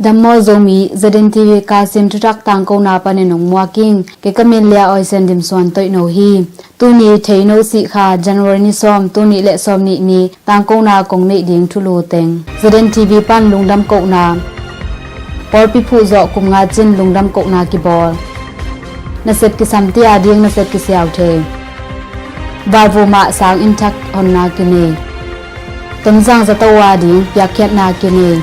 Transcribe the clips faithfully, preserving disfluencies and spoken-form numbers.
Dam maw Zomi, Z N T V Kasim thuthak tangkona panin ong muak ing. Kei ka min Lia Oi Sian Dim Suan Toih No hi. Tuni Thei No Sih Kha, January ni sawm, tul nih le sawm nih ni tangkona kong neih ding thulu teng. Z N T V pan lungdam kohna. Pawlpi phuh zawh kum nga cin lungdam kohna kibawl. Nasep kisam tia ding nasep kisiau thei. Valvum ah sang in thak honna kinei. Tonzang zato a ding piakkhiatna kinei.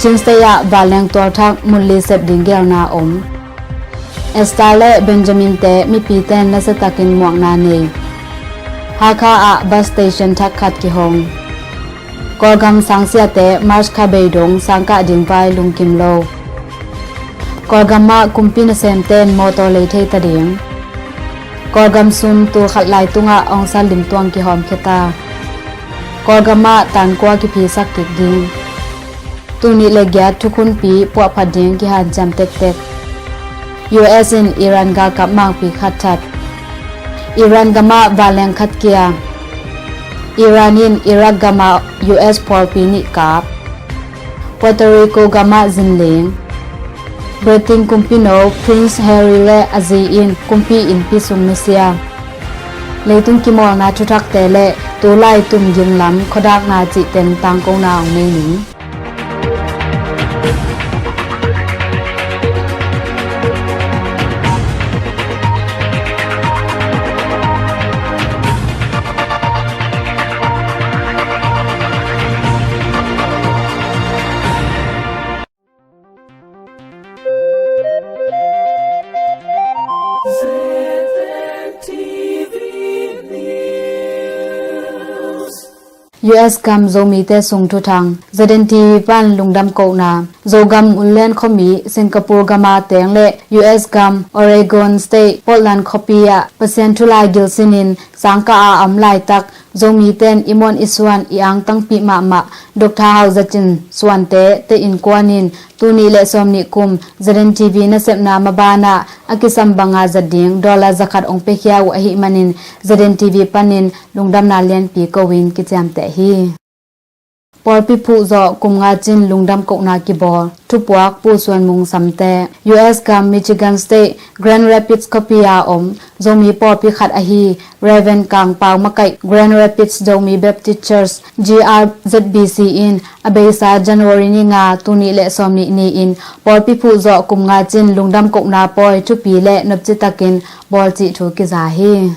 Chin State ah vanleng tualthak mun li sep ding geelna om. Esther le Benjamin te mipite in nasiatakin muakna nei. Hakha ah bus station thak khat kihong. Kawlgam sangsiate March kha bei dong sang kah ding vai lungkim lo. Kawlgam ah kumpi nasemte in mawtaw lei thei ta ding. Kawlgam sun tul khat lai tungah ong sal lim tuang kihawmkhia ta. Kawlgam ah tankua kiphisak kik ding. Tul nih le giat thukhunpi puahphat ding kihanciam tektek. U S in Iran galkap mangpi khat that. Iran gam ah vanleng khat kia. Iran in Iraq gam ah U S pawlpi nih kap. Puerto Rico gam ah zinling. Britain kumpino Prince Harry le a zi in kumpi innpi sung nusia. Leitung kimawlna thuthakte le tulai tumging lam khuadakna cih teng tangkona ong nei ning. U S gam Zomite sung thuthang. Z N T V pan lungdam kohna. Zogam Woodland khuami Singapore gam a teng le U S gam Oregon State Portland khuapi ah Pasian thu lai gil sinin sangkah a om laitak Zomite in i muan i suan i angtangpih mahmah Doctor Hau Za Cin Suante te innkuan in tul nih le sawm nih kum Z N T V nasepna maban ah a kisam banga zat ding dollar zakhat ong piakhia uh ahih manin Z N T V panin lungdamna lianpi ko in kiciamteh hi. Pawlpi phuh zawh kum nga cin lungdam kohna kibawl. Thupuak Pu Suan Mung Samte. U S gam Michigan State Grand Rapids khuapi a om Zomi pawlpi khat ahi Reverend Kang Pau makaih Grand Rapids Zomi Baptist Church, G R Z B C in a beisa January ni nga tul nih le sawm nih ni-in pawlpi phuh zawh kum nga cin lungdam kohna pawi thupi le nopci takin bawl cih thu kiza hi.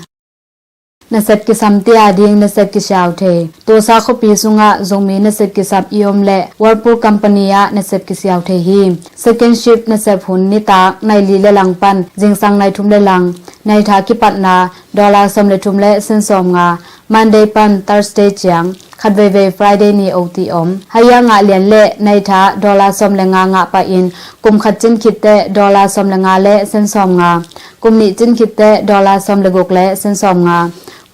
Nasep kisam tia ding nasep kisiau thei. Tulsa khuapi sungah Zomi nasep kisam i om le Whirlpool company ah nasep kisiau thei hi. Second shift nasep hun nitak nai li le lang pan zingsang nai thum le lang. Nai tha kipatna dollar sawm le thum le sen sawm nga. Monday pan Thursday ciang khat veivei Friday ni O T om. Haya ngah lian le nai tha dollar sawm le nga ngah pah in kum khat cin khitte dollar sawm le nga le sen sawm nga. Kum nih cin khitte dollar sawm le guk le sen sawm nga.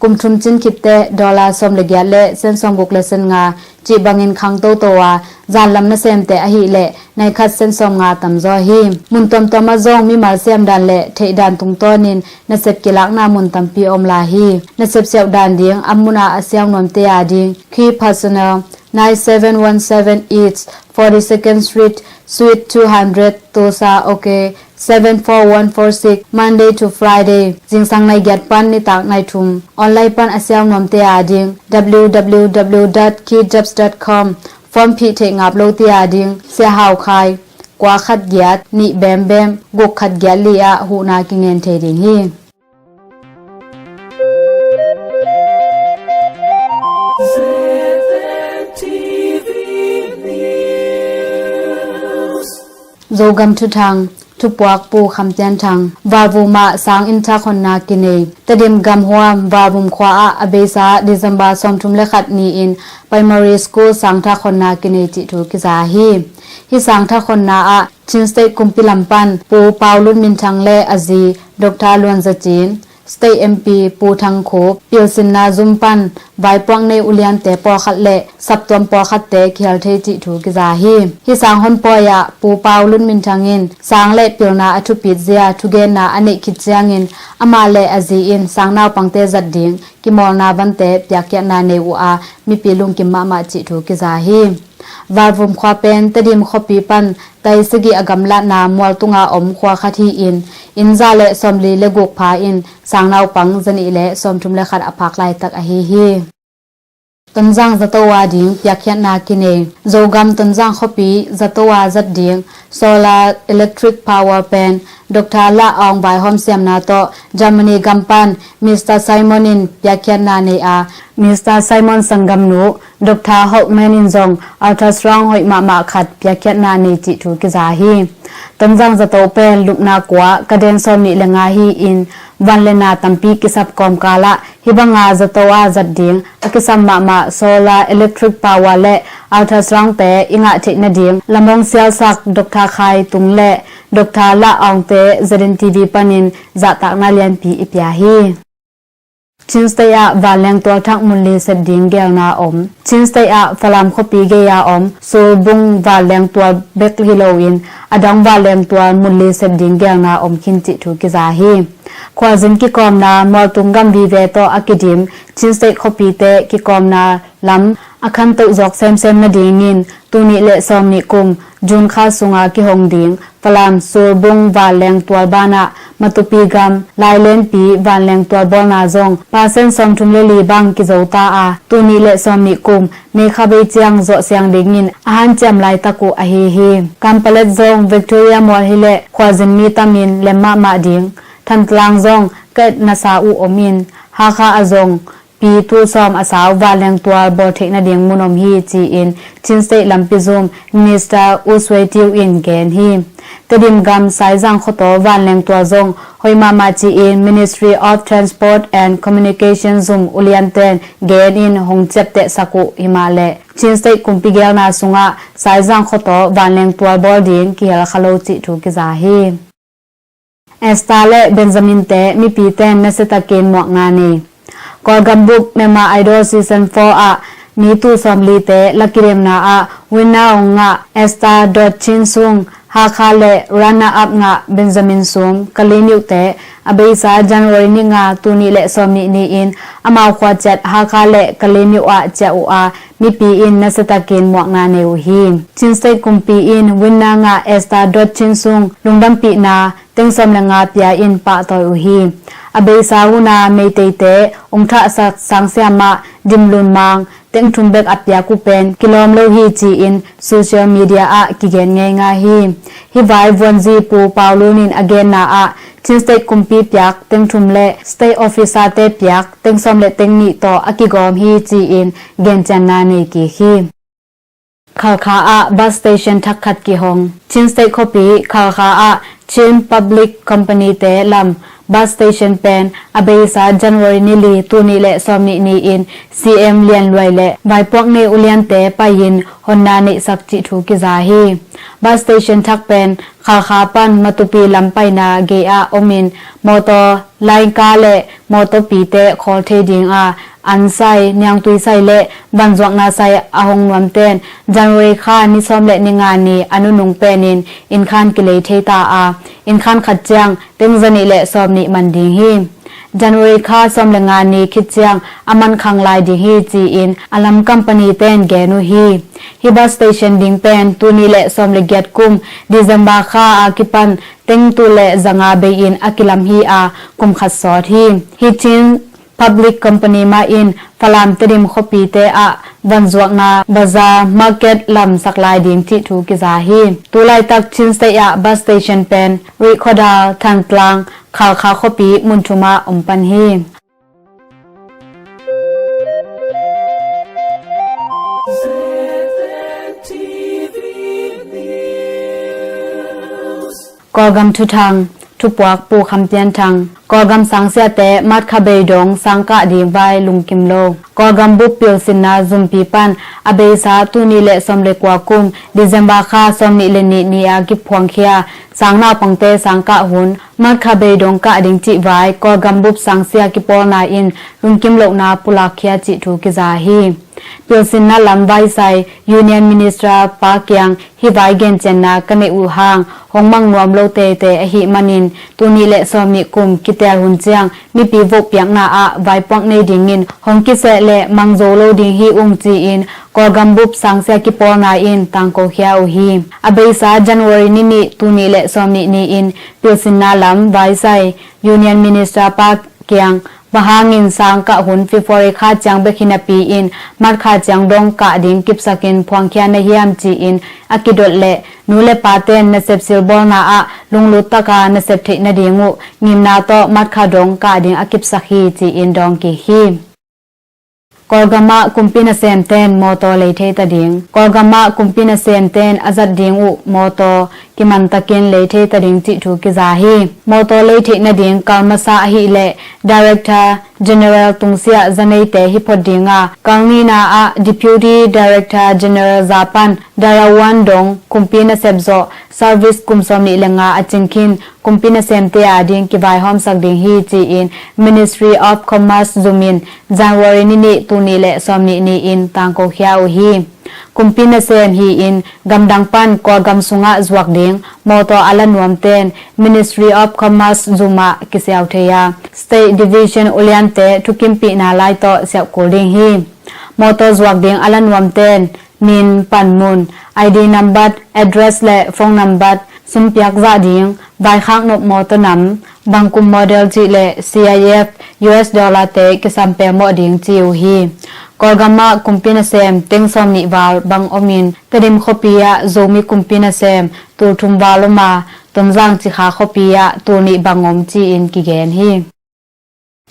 Kum thum cin khitte dollar sawm le giat le sen sawm guk le sen nga. Cih bangin khang toto a zanlam nasemte ahih leh nai khat sen sawm nga tamzaw hi. Mun tuamtuam ah zong mimal siam dan le theih dan tungtawnin nasep kilakna mun tampi om lai hi. Nasep siauh dan ding a mun ah a siau nuamte a ding Key Personnel, nine seven one seven East forty-second Street, Suite two hundred, Tulsa, OK, seven four one four six, Monday to Friday, zingsang nai giat pan nitak nai thum. Online pan a siau nuamte a ding W W W dot key jobs dot com. Form phih theih ngap lote a ding Sia Hau Khai, kua khat giat nih bembem guk khat giat li ah huhna kingen thei ding hi. Zogam thuthang, thupuak Pu Kham Tian Thang. Valvum ah sang in thak honna kinei. Tedim gamhuam Valvum khua ah a beisa December sawmthum le khat ni-in primary school sang thak honna kinei cih thu kiza hi. Hih sang thak honna ah Chin State kumpi lam pan Pu Pau Lun Min Thang le a zi Doctor Luan Za Cin, State M P Pu Thang Khup, pilsinna zum pan vaipuak nei uliante pawlkhat le saptuam pawlkhatte kihel thei cih thu kiza hi. Hih sang honpawi ah Pu Pau Lun Min Thang in sang le pilna a thupit zia thugenna a neih khit ciangin amah le a zi in sang naupangte zat ding kimawlna vante piakkhiatna nei uh a mipi lungkim mahmah cih thu kiza hi. Valvum khua pen Tedim khuapi pan tai sagih a gamlatna mualtunga om khua khat hi-in, inn za le sawmli le guk pha in sangnaupang zanih le sawmthum le khat a phak laitak ahi hi. Tonzang zato a ding piakkhiatna kinei. Zogam Tonzang khuapi zato a zat ding solar electric power plant Doctor Lah Aung vaihawm siamna tawh Germany gam pan Mister Simon in piakkhiatna nei a, Mister Simon sanggamnu Doctor Hockman in zong ultrasound hoih mahmah khat piakkhiatna nei cih thu kiza hi. Tonzang zato pen lupna kua, kaden sawmnih le nga hi-in, van le na tampi kisap kawmkal ah hih banga zato a zat ding a kisam mahmah solar electric power le ultrasound te i ngah theih nading lamong sialsak Doctor Khai Tung le Doctor Lah Aung te Z N T V panin zahtakna lianpi i pia hi. Chin State ah vanleng tual thak mun li sep ding gelna om. Chin State ah Falam khuapi gei-a om Surbung vanleng tual bek hi loin a dang vanleng tual mun li sep ding gelna om khin cih thu kiza hi. Khualzin kikawmna mualtung gam vive tawh a kidim Chin State khuapite kikawmna lam a khantoh zawk semsem nadingin tuni le sawmnih kum June kha sunga kihong ding Falam Surbung vanleng tual banah Matupi gam Lailenpi vanleng tual bawlna zong percent sawmthum le li bang kizo ta a, tuni le sawmnih kum May kha bei ciang zawh siang dingin a hanciam laitak uh ahi hi. Kampalet zong Victoria mual hileh khualzin mi tamin lem mahmah ding. Thantlang zong ka et nasa uh omin Hakha ah zong pi tul sawm a sau vanleng tual bawl theih nading mun om hi ci-in Chin State lampi zum Minister U Sway Tiew in gen hi. Tedim gam Saizang khuataw vanleng tual zong hoih mahmah ci-in Ministry of Transport and Communication zum ulianten gen in hong ciaptehsak uh himahleh Chin State kumpi gelna sungah Saizang khuataw vanleng tual bawl ding kihel kha lo cih thu kiza hi. Esther le Benjamin te mipite nasiatakin muakna nei. Kawlgam bup Myanmar Idol Season four ah mi tul sawmli te la kidemna ah winner hong ngah Esther Dot Chin Sung, Hakha le runner up ngah Benjamin Sum, Kalaymyo te a beisa January ni nga, tul nih le sawmnih ni-in amau khua ciat Hakha le Kalaymyo ah ciah uh a, mipi in nasiatakin muakna nei uh hi. Chin State kumpi in winner ngah Esther Dot Chin Sung lungdampihna teng sawm le nga pia in pahtawi uh hi. A beisa huna Meiteite ungthahsak sangsiam ah dimlun mang teng thum bek a piak uh pen kilawm lo hi ci-in social media ah kigen ngeingai hi. Hih vai vuanzi Pu Pau Lun in a genna ah Chin State kumpi piak teng thum le state officer te piak teng sawm le teng nih tawh a kigawm hi ci-in gencianna nei kik hi. Khalkha ah bus station thak khat kihong. Chin State khuapi Khalkha ah Chin Public Company te lam bus station pen a beisa January ni li, tul nih le sawmnih ni-in C M Lian Luai le vaipuak nei uliante pai-in honna neihsak cih thu kiza hi. Bus station thak pen Khalkha pan Matupi lam paina gei ah omin mawtaw lainka le mawtawpite khawl thei ding a, an sai, niangtui sai le vanzuakna sai a hong nuamten January kha ni sawm le ni nga ni a nunung penin innkhan kilei thei ta a, innkhan khat ciang teng zanih le sawmnih man ding hi. January kha sawm le nga ni khit ciang a mankhang lai ding hi ci-in a lam company ten gen uh hi. Hih bus station ding pen tul nih le sawm le giat kum December kha a kipan teng tul le zanga bei-in a kilam hi a, kum khat sawt hi. Hih Chin Public Company mah in Falam Tedim khuapite ah vanzuakna bazaar market lam sak lai ding cih thu kiza hi. Tulaitak Chin State ah bus station pen Rihkhawdal, Thantlang, Khalkha khuapi mun thum ah om pan hi. Kawlgam thuthang, thupuak Pu Kham Pian Thang. Kawlgam sangsiate March kha bei dong sangkah ding vai lungkim lo. Kawlgam bup pilsinna zumpi pan a beisa tul nih le sawm le kua kum December kha sawmnih le nih ni a kiphuangkhia sangnaupangte sangkah hun March kha bei dong kah ding cih vai Kawlgam bup sangsia kipawlna in lungkim lohna pulakkhia cih thu kiza hi. Pilsinna lam vaisai Union Minister pa kiang hih vai gencianna ka neih uh hang hong mang nuam lo teitei ahih manin, tul nih le sawmnih kum kiteel hun ciang mipi vohpiakna ah vaipuak nei dingin hong kiseh le mang zo lo ding hi ung ci-in Kawlgam bup sangsia kipawlna in tangkokhia uh hi. A beisa January ni nih, tul nih le sawmnih ni-in pilsinna lam vaisai Union Minister pa kiang bang hangin sangkah hun February kha ciang bek hi napi-in March kha ciang dong kah ding kipsakin phuangkhia na hiam ci-in a kidot leh nu le paten nasep silbawlna ah lunglut taka nasep theih nading uh ngimna tawh March kha dong kah ding a kipsak hi ci-in dawng kik hi. Kawlgam ah kumpi nasemten mawtaw lei thei ta ding. Kawlgam ah kumpi nasemten a zat ding uh mawtaw kimantakin lei thei ta ding cih thu kiza hi. Mawtaw lei theih nading kal masa ahih leh Director General tungsiah zaneite hi phot ding a, kal nihna ah Deputy Director General za pan Darawan dong kumpi nasep zawh service kum sawmnih le nga a cing khin kumpi nasemte a ding kivaihawmsak ding hi ci-in Ministry of Commerce zum in January ni nih, tul nih le sawmnih ni-in tangkokhia uh hi. Kumpi nasem hi-in gamdang pan Kawlgam sungah zuak ding mawtaw a la nuamten Ministry of Commerce zum ah kisiau thei a, State Division uliante thukimpihna lai tawh siauh kul ding hi. Mawtaw zuak ding a la nuamten min, panmun, I D number, address le phone number, sumpiak zah ding, vaikhak nop mawtaw nam, bangkum model cih le C I F, U S dollar te kisam pelmawh ding ci uh hi. Kawlgam ah kumpi nasem teng sawmnih val bang om in Tedim khuapi ah Zomi kumpi nasem tul thum val om a, Tonzang Cikha khuapi ah tul nih bang om ci-in kigen hi.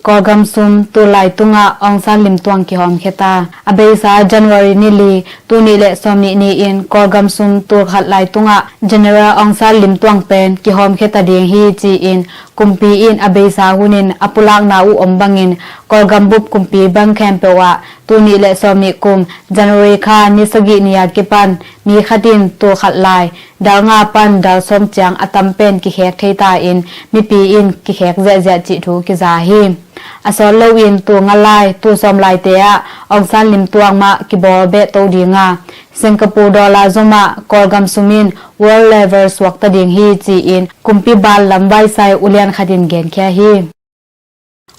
Kawlgam sum tul lai tungah Aung San limtuang kihawmkhia ta. A beisa January ni li, tul nih le sawmnih ni-in Kawlgam sum tul khat lai tungah General Aung San limtuang pen kihawmkhia ta ding hi ci-in kumpi in a beisa hunin a pulakna uh om bangin Kawlgam bup kumpi bang khempeuh ah tul nih le sawmnih kum January kha ni sagih ni a kipan mi khat in tul khat lai dal nga pan dal sawm ciang a tam pen kikhek thei ta in mipi in kikhek ziahziah cih thu kiza hi. A sawt loin tul nga lai, tul sawm laite ah Aung San limtuang mah kibawl behto ding a, Singapore dollar zom ah Kawlgam sum in world level suakta ding hi ci-in kumpi ban lam vaisai ulian khat in genkhia hi.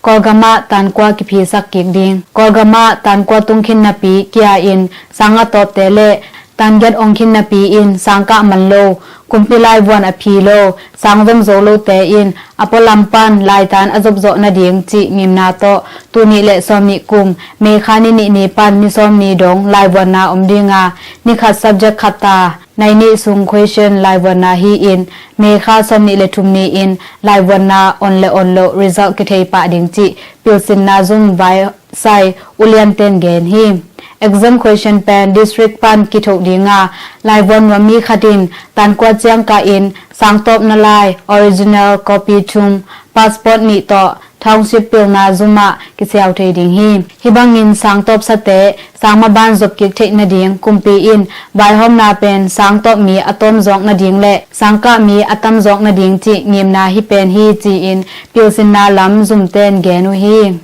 Kawlgam ah tankua kiphisak kik ding. Kawlgam ah tankua tung khin napi kia in sang a tawpte le tangiat ong khin napi in sangkah man lo, kumpi laivuan a phi lo, sang zom zo lote in a pualam pan laitan a zopzawh nading cih ngimna tawh tul nih le sawmnih kum May kha ni nih ni pan ni sawmnih dong laivuanna om ding a, ni khat subject khat ta nai nih sung question laivuanna hi-in May kha sawmnih le thum ni-in laivuanna on le on loh result kithei pah ding cih pilsinna zum vai sai ulianten gen hi. Exam question pen district pan kithoh ding a, laivuan nuam mi khat in tankua ciangkah in sangtawpna lai original copy thum, passport nih tawh township pilna zum ah kisiau thei ding hi. Hih bangin sangtawpsate sang maban zop kik theih nading kumpi in vaihawmna pen sangtawp mi a tawm zawk nading le sangkah mi a tam zawk nading cih ngimna hi pen hi ci-in pilsinna lam zumten gen uh hi.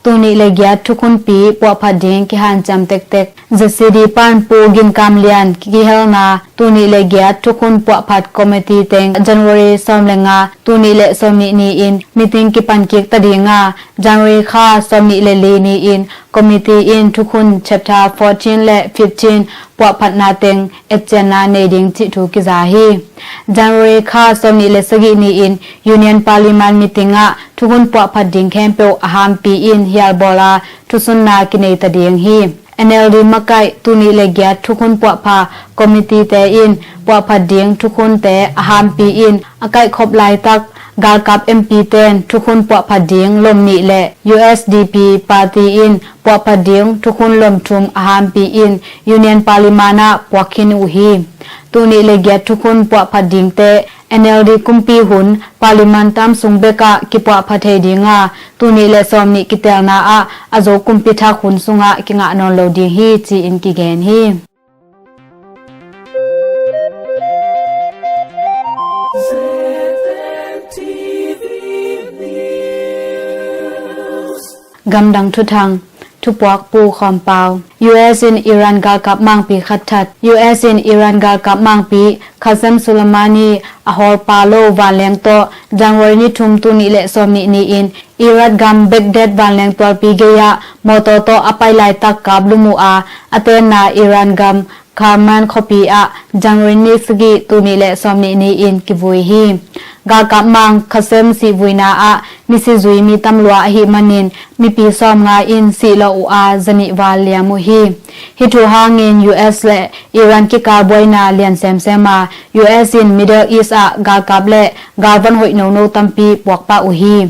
Tul nih le giat thukhunpi puahphat ding kihanciam tektek. Z C D pan Pu Gin Kam Lian kihelna tul nih le giat thukhun puahphat committee teng January sawm le nga, tul nih le sawmnih ni-in meeting kipan kik ta ding a, January kha sawmnih le li ni-in committee in thukhun chapter fourteen le fifteen puahphatna teng etcianna nei ding cih thu kiza hi. January kha sawmnih le sagih ni-in Union Parliament meeting ah thukhun puahphat ding khempeuh a hampi in hialbawl a thusunna kinei ta ding hi. N L D makaih tul nih le giat thukhun puahpha committee te in puahphat ding thukhunte a hampi in a kaihkhop laitak galkap M P ten thukhun puahphat ding lom nih le U S D P party in puahphat ding thukhun lom thum a hampi in Union Parliament ah puak khin uh hi. Tul nih le giat thukhun puahphat dingte N L D kumpi hun Parliament tam sung bekah kipuahpha thei ding a, tul nih le sawmnih kitelna ah a zo kumpi thak hun sungah kingah nawn lo ding hi ci-in kigen hi. Gamdang thuthang. Thupuak Pu Khawm Pau. U S in Iran galkap mangpi khat that. U S in Iran galkap mangpi Qasem Soleimani a hawlpa lo vanleng tawh January ni thum, tul nih le sawmnih ni-in Iraq gam Baghdad vanleng tualpi gei-ah mawtaw tawh a pai laitak kap lum uh a, a tenna Iran gam Kerman khuapi ah January ni sagih, tul nih le sawmnih ni-in kivui hi. Galkap mang Qasem sihvuina ah misi zui mi tam lua ahih manin mipi sawmnga in sih lawh uh a, zanih val liam uh hi. Hih thu hangin U S le Iran kikal buaina lian semsem a, U S in Middle East ah galkap le galvan hoih nono tampi puakpah uh hi.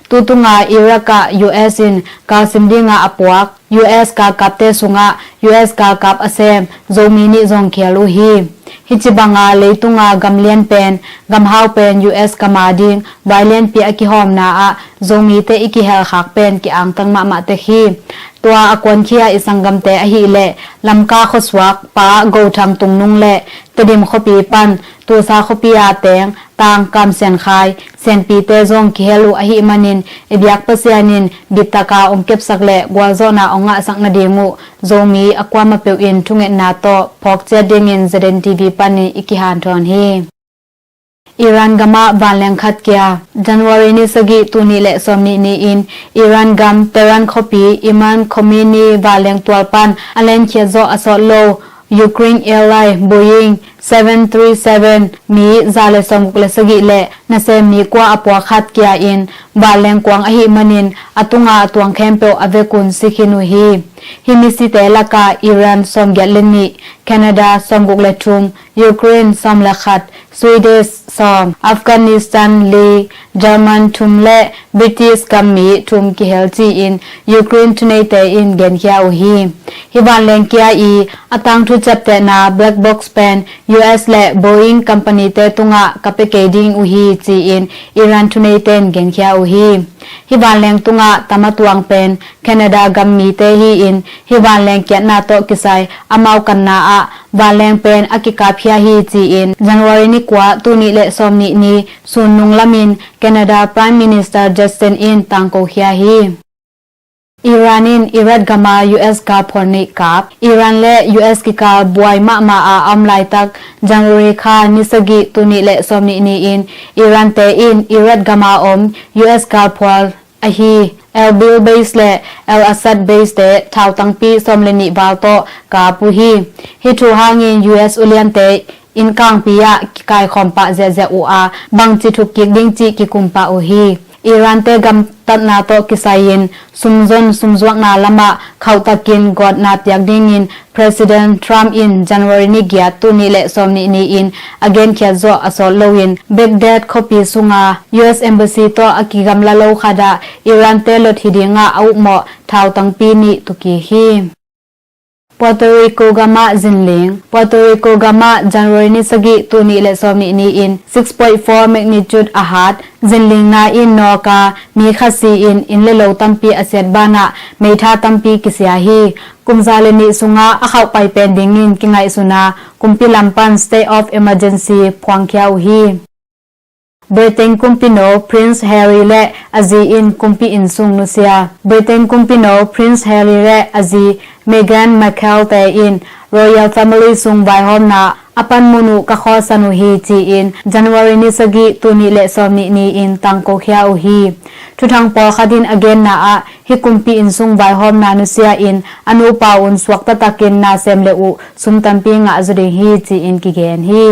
Tutunga Iraq ah U S in galsim dinga a puak U S galkapte sungah U S galkap a sem Zomi nih zong kihel uh hi. Hih ci banga leitunga gam lian pen, gam hau pen U S gam a ding vai lianpi a kihawmna ah Zomite i kihel khak pen ki-angtang mahmah tek hi. Tua a kuankhia i sanggamte ahih leh Lamka khuasuak Pa Go Thang Tung Nung le Tedim khuapi pan Tulsa khuapi a teng Tang Kam Sian Khai, Sianpite zong kihel uh ahih manin i biak Pasian in bittaka hong kepsak le gualzawhna hong ngahsak nading uh Zomi a kuamah peuh in thungetna tawh phawk ciat dingin Z N T V panin i kihanthawn hi. Iran gamah vanleng khat kia. January ni sagih, tul nih le sawmnih ni-in Iran gam Tehran khuapi Imam Khomeini vanleng tual pan a lenkhiat zawh a sawt lo Ukraine airline Boeing seven three seven mi za le sawmguk le sagih le nasem mi kua a puak khat kia in vanleng kuang ahih manin a tunga a tuang khempeuh a vekun si khin uh hi. Hih misite lakah Iran sawmgiat le nih, Canada sawmguk le thum, Ukraine sawm le khat, Swedish sawm, Afghanistan li, German thum le British gam mi thum kihel ci-in Ukraine thuneite in genkhia uh hi. Hih vanleng kia i a tangthu ciaptehna black box pen U S le Boeing company-te tungah ka pia kei ding uh hi ci-in Iran thuneite in genkhia uh hi. Hih vanleng tungah tam a tuang pen Canada gam mite hi-in hih vanleng kiatna tawh kisai amau kanna ah vanleng pen a kikapkhia hi ci-in January ni kua, tul nih le sawmnih ni sun nung lamin Canada Prime Minister Justin in tangkokhia hi. Iran in Iraq gama U S galphual nih kap. Iran le U S kikal buai mahmah a a om laitak January kha ni sagih, tul nih le sawmnih ni-in Iran-te in Iraq gama om U S galphual ahi Erbil base le Al Asad base-te thautangpi sawm le nih val tawh kap uh hi. Hih thu hangin U S uliante innkangpi ah kikaikhawm pah ziahziah uh a, bangci thuk kik ding cih kikum pah uh hi. Iran-te gamtatna tawh kisai-in sumzon sumzuakna lamah khauhtakin gawtna piak dingin President Trump in January ni giat, tul nih le sawmnih ni-in a genkhiat zawh a sawt loin Baghdad khuapi sunga U S Embassy tawh a kigamla lo khatah Iran-te lot hi dingah a ukmawh thautangpi nih tukik hi. Puerto Rico gamah zinling. Puerto Rico gamah January ni sagih, tul nih le sawmnih ni-in six point four magnitude a hat zinlingna in nawka mi khat si-in inn le lo tampi a siat banah meitha tampi kisia hi. Kum za le nih sungah a khauhpai pen dingin kingaihsuna kumpi lam pan state of emergency phuangkhia uh hi. Britain kumpino Prince Harry le a zi in kumpi innsung nusia. Britain kumpino Prince Harry le a zi Meghan Markle-te in Royal Family sung vaihawmna a panmun uh ka khawlsan uh hi ci-in January ni sagih, tul nih le sawmnih ni-in tangkokhia uh hi. Thuthang pawlkhat in a genna ah hih kumpi innsung vaihawmna nusia in a nupa un suak taktakin na sem le uh sum tampi ngah zaw ding hi ci-in kigen hi.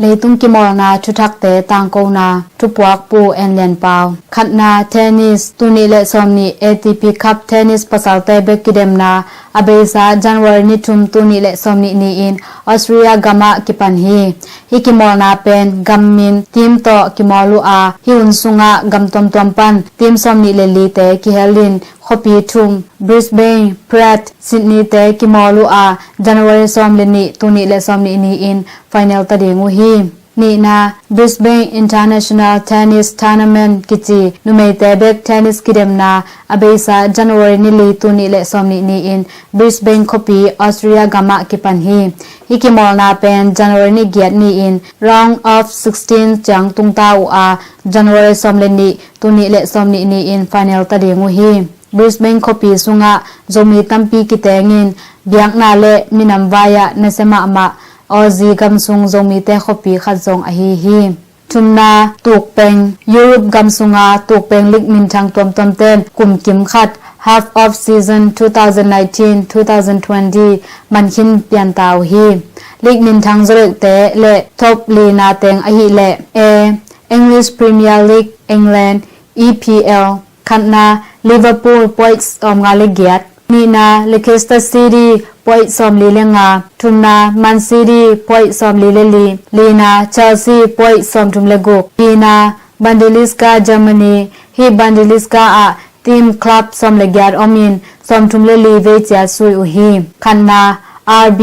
Leitung kimawlna thuthakte tangkona thupuak Pu En Lian Pau. Khatna, tennis, tul nih le sawmnih A T P Cup tennis pasalte bek kidemna a beisa January ni thum, tul nih le sawmnih ni-in Austria gamah kipan hi. Hih kimawlna pen gam min team tawh kimawl uh a, hih hun sungah gam tuamtuam pan team sawmnih le lite kihelin khuapi thum, Brisbane, Perth, Sydney-te kimawl uh a, January sawm le nih, tul nih le sawmnih ni-in final ta ding uh hi. Nihna, Brisbane International Tennis Tournament kici numeite bek tennis kidemna a beisa January ni li, tul nih le sawmnih ni-in Brisbane khuapi Australia gamah kipan hi. Hih kimawlna pen January ni giat ni-in round of sixteen ciang tungta uh a, January sawm le nih, tul nih le sawmnih ni-in final ta ding uh hi. Brisbane khuapi sungah Zomi tampi kitengin biakna le minam vai-ah nasia mahmah Aussie gam sung Zomite khuapi khat zong ahi hi. Thumna, tukpeng. Europe gam sunga tukpeng lig minthang tuamtuamten kum kim khat, half of season two thousand nineteen, two thousand twenty mankhin pianta uh hi. Lig minthang zawlekte le top lina teng ahileh: A, English Premier League, England, E P L. Khatna, Liverpool, point sawmnga le giat. Nihna, Leicester City, point sawmli le nga. Thumna, Man City, point sawmli le li. Lina, Chelsea, point sawmthum le guk. Lina, Bundesliga, Germany. Hih Bundesliga ah team, club sawm le giat omin sawmthum le li vei ciat sui uh hi. Khatna, R B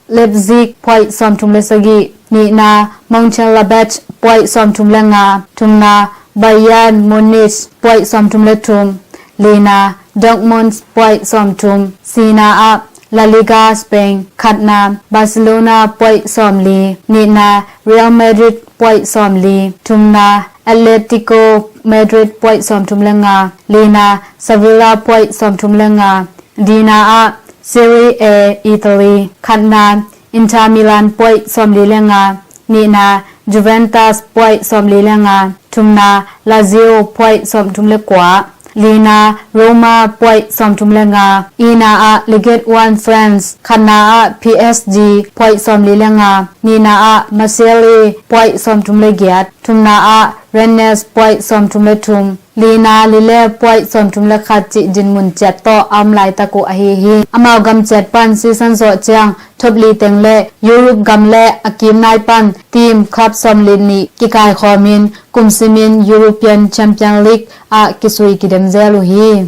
Leipzig, point sawmthum le sagih. Nihna, Mönchengladbach, point sawmthum le nga. Thumna, Bayern Munich, point sawmthum le thum. Lina, Dortmund, point sawmthum. Sina ah La Liga, Spain. Khatna, Barcelona, point sawmli. Nihna, Real Madrid, point sawmli. Thumna, Atletico Madrid, point sawmthum le nga. Lina, Sevilla, point sawmthum le nga. Dina ah Serie A, Italy. Khatna, Inter Milan, point sawmli le nga. Nihna, Juventus, point sawmli le nga. Thumna, Lazio, point sawmthum le kua. Lina, Roma, point sawmthum le nga. Ina ah Ligue one, France. Khatna ah P S G, point sawmli le nga. Nihna ah Marseille, point sawmthum le giat. Thumna ah Rennes, point sawmthum le thum. Lina, Lille, point sawmthum le khat cih dinmun ciat tawh a om laitak uh ahi hi. Amau gam ciat pan season zawh ciang top li teng le Europe gam le a kim nai pan team, club sawmli nih kikaikhawmin kumsimin European Champion League ah kisui kidem zel uh hi.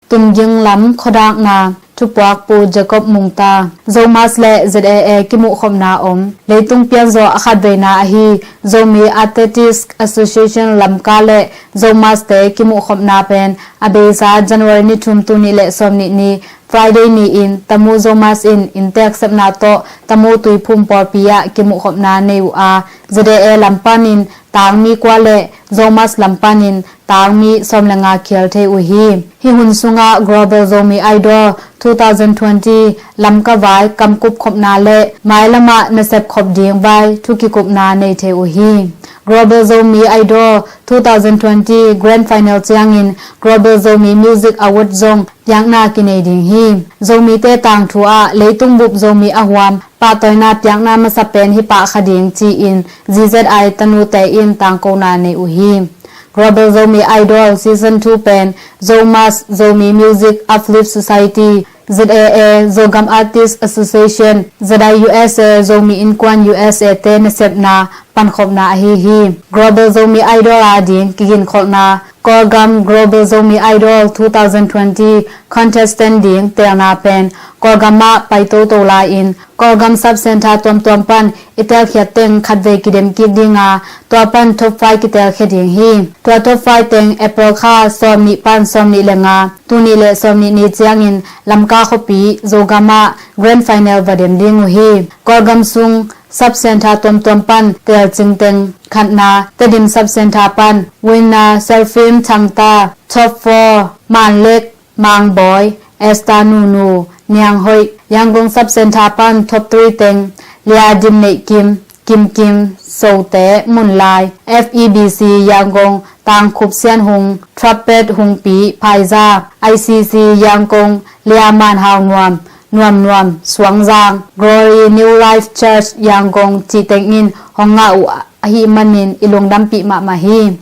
Tumging lam khuadakna. Thupuak Pu Jacob Mungta. ZOMUS le Z A A kimuhkhopna om. Leitung pianzawh a khatveina ahi Zomi Athletes Association Lamka le ZOMUS te kimuhkhopna pen a beisa January ni thum, tul nih le sawmnih ni, Friday ni-in Tamu ZOMUS in innteek sepna tawh Tamu Tuiphum pawlpi ah kimuhkhopna nei uh a, Z A A lam panin tangmi kua le ZOMUS lam panin tangmi sawm le nga khial thei uh hi. Hih hun sungah Global Zomi Idol two thousand twenty Lamka vai kamkup khopna le mailamah nasep khop ding vai thu kikupna nei thei uh hi. Global Zomi Idol two thousand twenty Grand Final ciangin Global Zomi Music Award zong piakna kinei ding hi. Zomite tangthu ah leitung bup Zomi a huam pahtawina piakna masa pen hih pah kha ding ci-in Z Z I tanute in tangkona nei uh hi. Global Zomi Idol Season two pen ZOMUS, Zomi Music Uplift Society, Z A A, Zogam Artist Association, Z I U S A, Zomi Innkuan U S A te nasepna pankhopna ahi hi. Global Zomi Idol a ding kiginkholhna. Kawlgam Global Zomi Idol two thousand twenty contestant ding teelna pen Kawlgam ah pai toto lai-in Kawlgam sub-centre tuamtuam pan i teelkhiat teng khatvei kidem kik ding a, tua pan top five kiteelkhia ding hi. Tua top five teng April kha sawmnih pan sawmnih le nga, tul nih le sawmnih ni ciangin Lamka khuapi Zogam ah Grand Final va dem ding uh hi. Kawlgam sung sub-centre tuamtuam pan teelcing teng. Khatna, Tedim sub-centre pan winner Selfim Thangta, top four Manlek Mangbawi, Esther Nunu, Niang Hoih. Yangon sub-centre pan top three teng Lia Dim Neih Kim, Kim Kim, Sote Mun Lai, F E B C Yangon, Tangkhup Sian Hung, Trumpet Hungpi Phaiza, I C C Yangon, Lia Man Hau Nuam, Nuam Nuam Suangzang, Glory New Life Church Yangon cih teng in hong ngah uh ahih manin i lungdampih mahmah hi.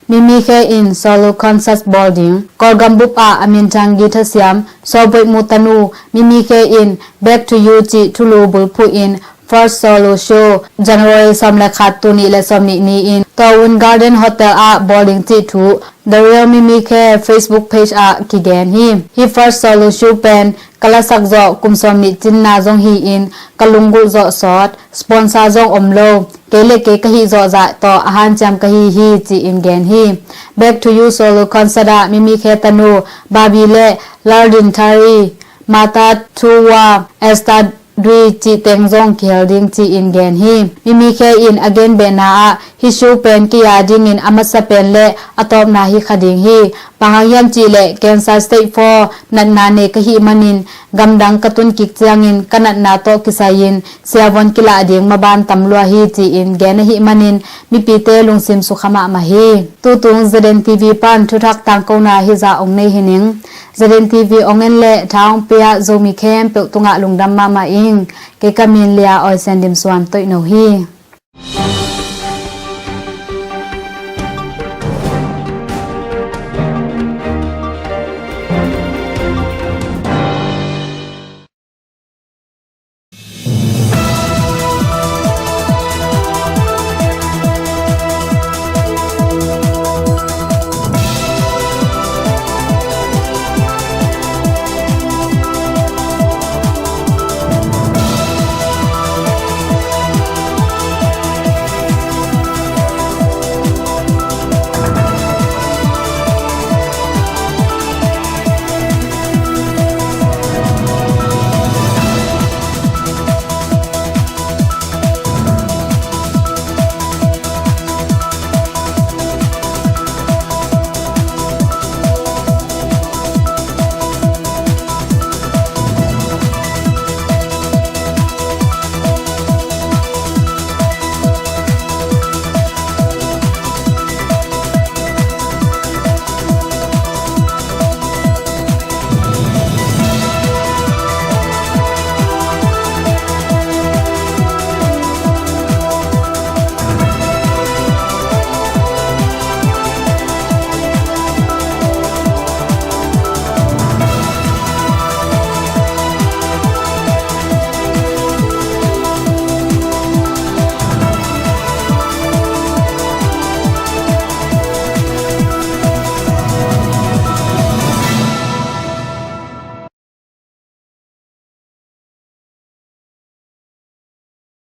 Mimi Khe in solo concert bawl ding. Kawlgam bup ah a minthang guitar siam Saw Boih Mu tanu Mimi Khe in Back to You cih thulu bulphuh in First Solo Show January sawm le khat, tul nih le sawm nih ni-in Tawun Garden Hotel ah bawl ding cih thu The Real Mimikhe Facebook page ah kigen hi. Hih First Solo Show pen ka lasak zawh kum sawm nih cinna zong hi-in ka lunggulh zawh sawt, sponsor zong om lo, kei le kei ka hih zawh zah tawh a hanciam ka hi hi, ci-in gen hi. Back to You Solo Concert ah Mimikhe tanu Barbie le Laldin Thari, Mata Thuwa, Esther Dui cih teng zong kihel ding ci-in gen hi. Mimikhe in a gen behna ah hih show pen kei a dingin a masa pen le a tawpna hi kha ding hi. Bang hang hiam cih leh Kansas State Four natna nei ka hih manin gamdang ka tun kik ciangin ka natna tawh kisai-in siavuan kilah ding maban tam lua hi, ci-in gen ahih manin mipite lungsim sukha mahmah hi. Tutung Z N T V pan thuthak tangkona hizah ong nei hi ning. Z N T V ong en le tha ong pia Zomi khempeuh tungah lungdam mahmah ing. Kei ka min Lia Oi Sian Dim Suan Toihno hi.